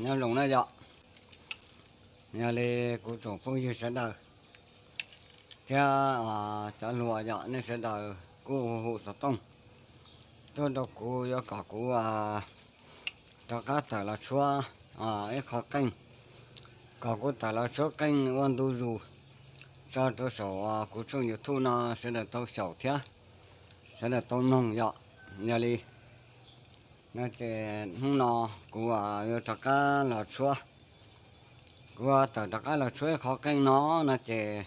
Nyob zoo na yom, yog li kuv tsoom phooj ywg sawv daws thiab cov hluas yom, nej sawv daws kuj hu hu xov tooj tuaj rau kuv yuav kom kuv rov qab tawm los tshuab ib qho qeej, kom kuv tawm los tshuab qeej ua ntu zus tso rau saum kuv tshooj YouTube no sawv daws tau xyaum thiab sawv daws tau mloog yom. Yog li no ces hnub no kuv yuav rov qab los tshuab, kuv tawm rov qab los tshuab ib qho qeej no no ces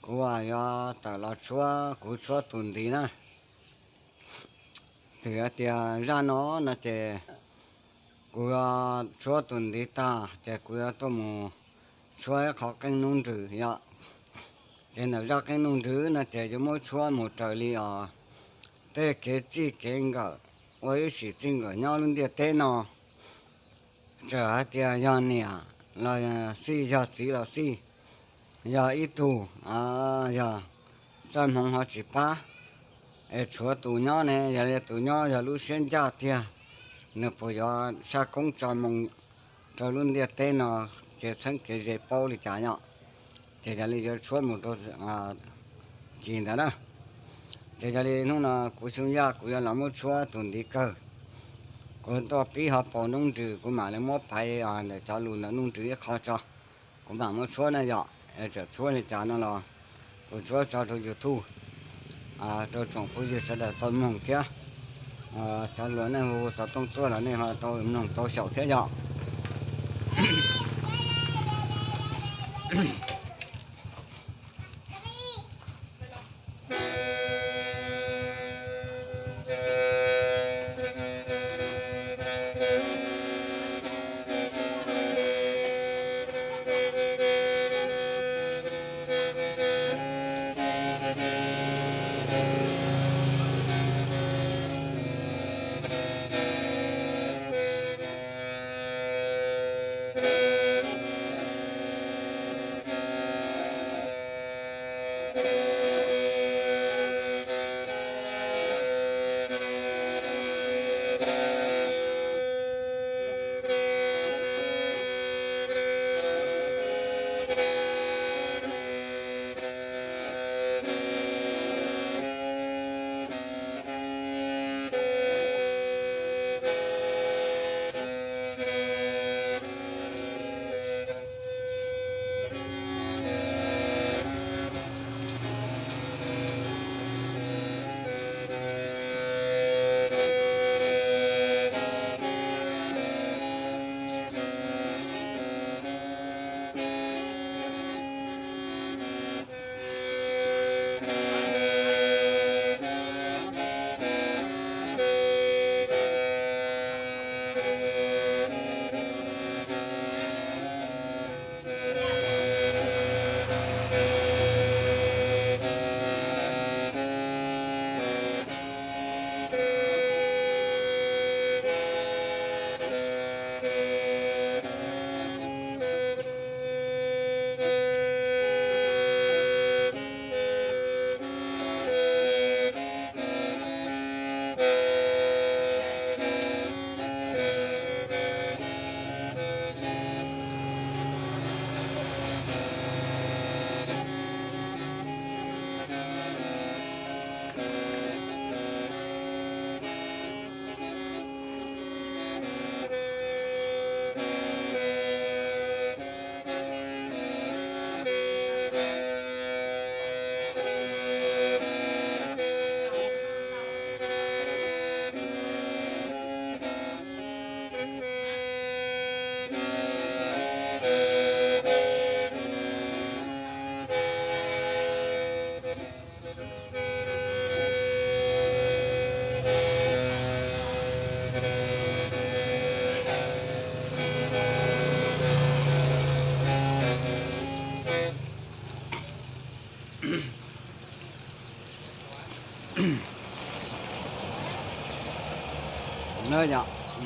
kuv yuav tawm los tshuab, kuv tshuab tus ntiv na. Twb hais tias zaj no no ces kuv yuav tshuab tus ntiv tag ces kuv yuav tuaj mus tshuab ib qho qeej nuj nrws yom. Ces ntawm zaj qeej nuj nrws no ces yuav muab tshuab mus raws li os tej kev txij kev nkawm ua ib sim txij nkawm nyob lub ntiaj teb no. Txawm hais tias yog niam los xij, yog txiv los xij, yog ib tug, yog txoj hmoov ho tsis pab es tshuav tus nyob ne, yog li tus nyob yog lub siab ncaj tiag, nws puas yuav saj koob tso moo rau lub ntiaj teb no, ces txheeb kev ze paub li cas yom. Ces yog li yuav tshuab mus rau cim ntawd na. Ces yog li hnub no kuv Xyooj Yaj kuv yuav los muab tshuab tus ntiv kawg. Kuv tuaj pib ho paus nuj nrws, kuv mam li muab paiv ntawm cov lus ntawm nuj nrws ib qho tso, kuv mam muab tshuab na yom. Txawm tshuab li cas no los kuv tshuab tso rau YouTube rau tsoom phooj ywg sawv daws tau mloog thiab. Cov hluas nej hu xov tooj tuaj los nej ho tau mloog tau xyaum thiab yom.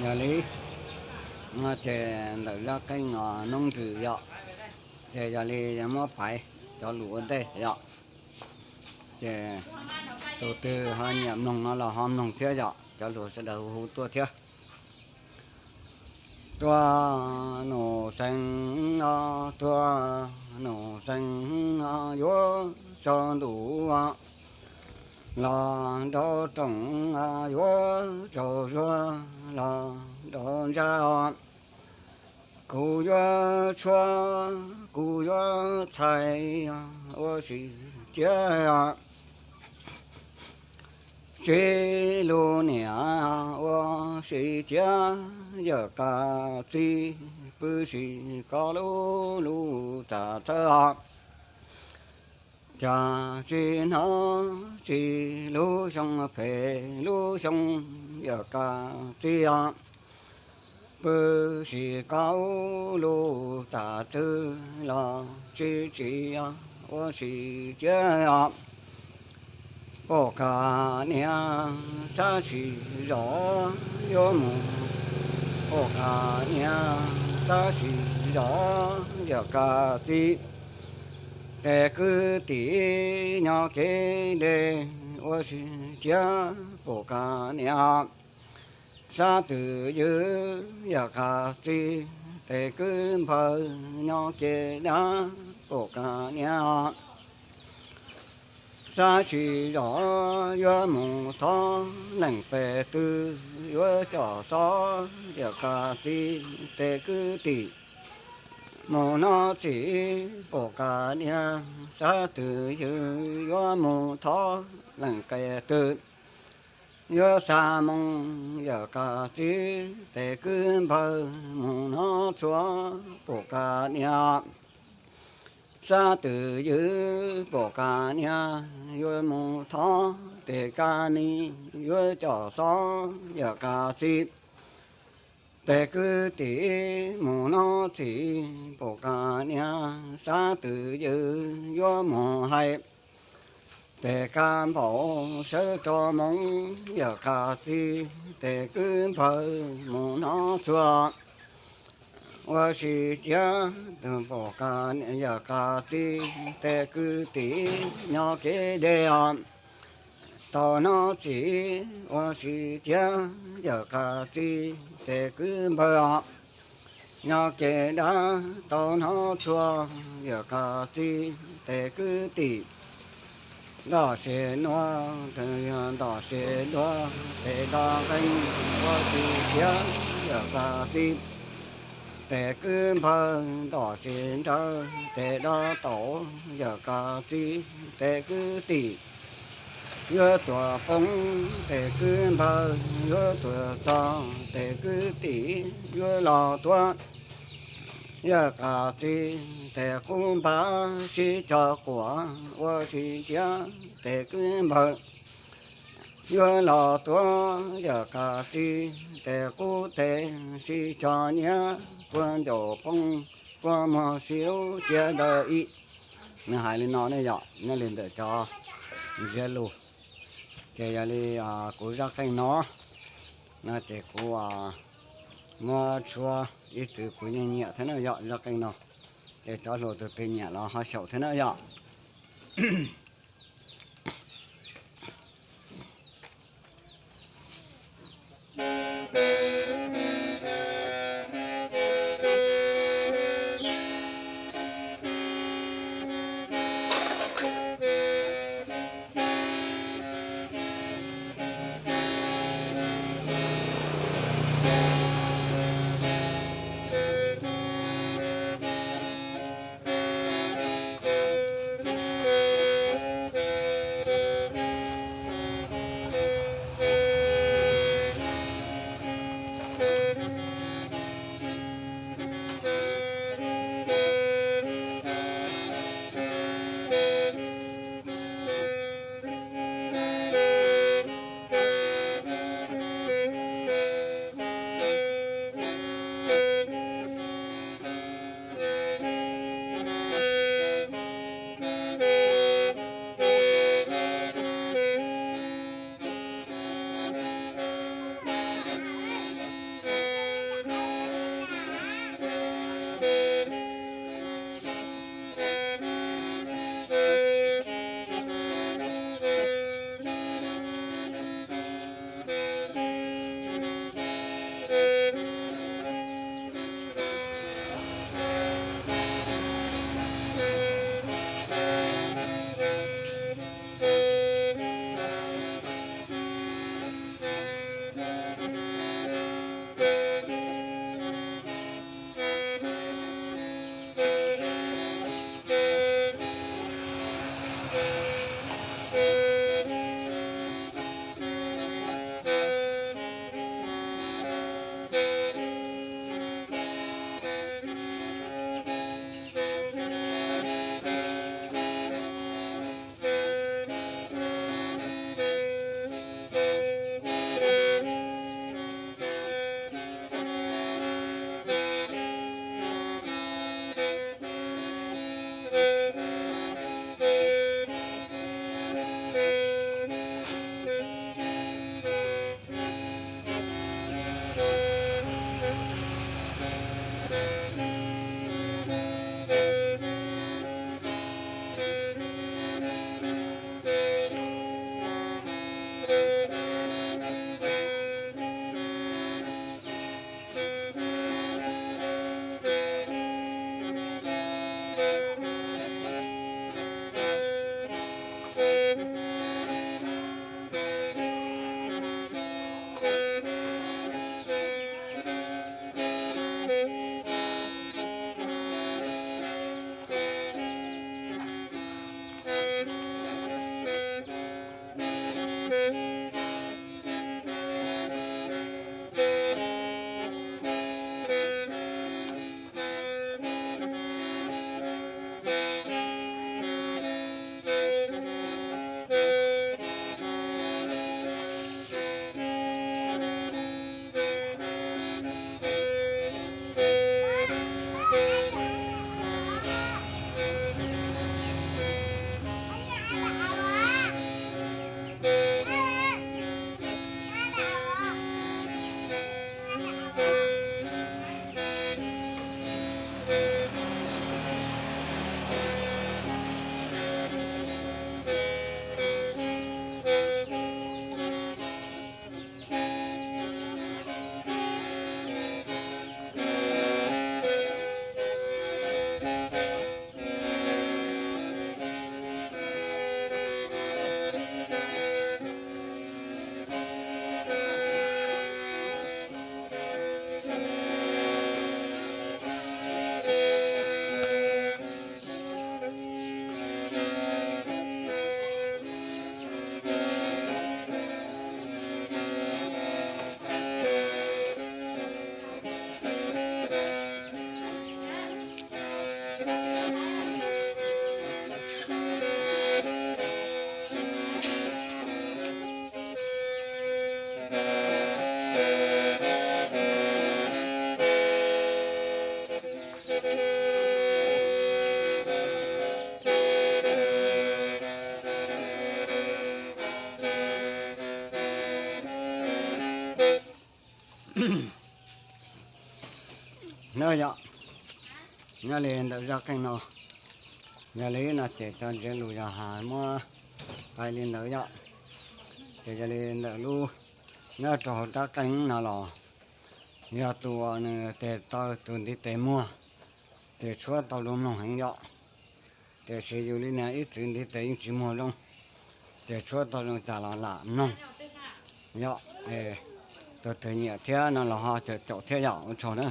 Yog li no ces ntawm zaj qeej no nuj nrws yom, ces yog li muab paiv cov lus ua ntej yom. Ces tus twg ho nyiam mloog no los ho mloog thiab yom, cov hluas sawv daws hu hu tuaj thiab. Tuaj nus xees os, tuaj nus xees os, yuav tsaus ntuj os, los nraum rooj os, yuav tsaus zuag los nraum ntsa os. Kuv yuav tshuab, kuv yuav txhais, ua si cia os. Tsis lus niam ua si cia, yawm Kav Txib, pw sim koj lub lub txav txhawb os. Cas tsis hnov tsis lub xyoo phem lub xyoo, yawm Kav Txib os. Pw sim koj lub txav txhawb los tsis tsim os, ua si cia os. Pom Kav Niam, xav sim zov yuav mus. Pom Kav Niam, xav sim zov yawm Kav Txib. Tes kwv tij nyob kev deb, ua si cia Pom Kav Niam. Xav twj ywm yawm Kav Txib, tes kwv npawg nyob kev dab Pom Kav Niam. Xav sim zov yuav mus thov leej pem twg, yuav coj xov yawm Kav Txib tes kwv tij mus noj txiv Pom Kav Niam. Xav twj ywm yuav mus thov leej pem twg, yuav xa moo yawm Kav Txib tes kwv npawg mus noj txhuv Pom Kav Niam. Xav twj ywm Pom Kav Niam, yuav mus thov tes Kav Nis, yuav coj xov yawm Kav Txib tes kwv tij mus noj txiv Pom Kav Niam. Xav twj ywm yuav mus hais tes Kav Npaum, sawv rov moo yawm Kav Txib tes kwv npawg mus noj txhuv. Ua si cia Pom Kav Niam, yawm Kav Txib tes kwv tij nyob kev deb os, tau noj txiv. Ua si cia yawm Kav Txib tes kwv npawg os, nyob kev dab tau noj txhuv yawm Kav Txib tes kwv tij. Ntom se nuav, ntom se duav tes dab qeej, ua si cia yawm Kav Txib tes kwv npawg. Ntom se nrawv tes dab tauv yawm Kav Txib tes kwv tij. Yuav tuag poob tes kwv npawg, yuav tuag txog tes kwv tij, yuav los tuav yawm Kav Txib tes qub npab sib cog quas. Ua si cia tes kwv npawg, yuav los tuav yawm Kav Txib tes qub teg sib cog nyiav, kua ncaus poob kua muag sib lub cia ntawm ib. Nws hais li no ne yom, nyob li ntawm cov ntsiab lus. Ces yog li kuv zaj qeej no, no ces kuv muab tshuab ib txwm kuv yeej nyiam thiab na yom, zaj qeej no. Ces cov hluas tus twg nyiam los ho xyaum thiab na yom. Nyob yom, nyob li ntawm zaj qeej no, yog li no ces cov ntsiab lus yog has muab hais li ntawd yom. Ces yog li ntawm lub, nyob rau hauv rab qeej no los yog tus uas nws tes taw tus ntiv tes muag, ces tshuab tau zoo mloog heev yom. Tiam sis yus li niag ib txwm ntiv tes yeej tsis muag zoo, ces tshuab tau zoo cas los lam mloog yom. Tus twg nyiam thiab no los ho caum caum thiab yom, ua tsaug na.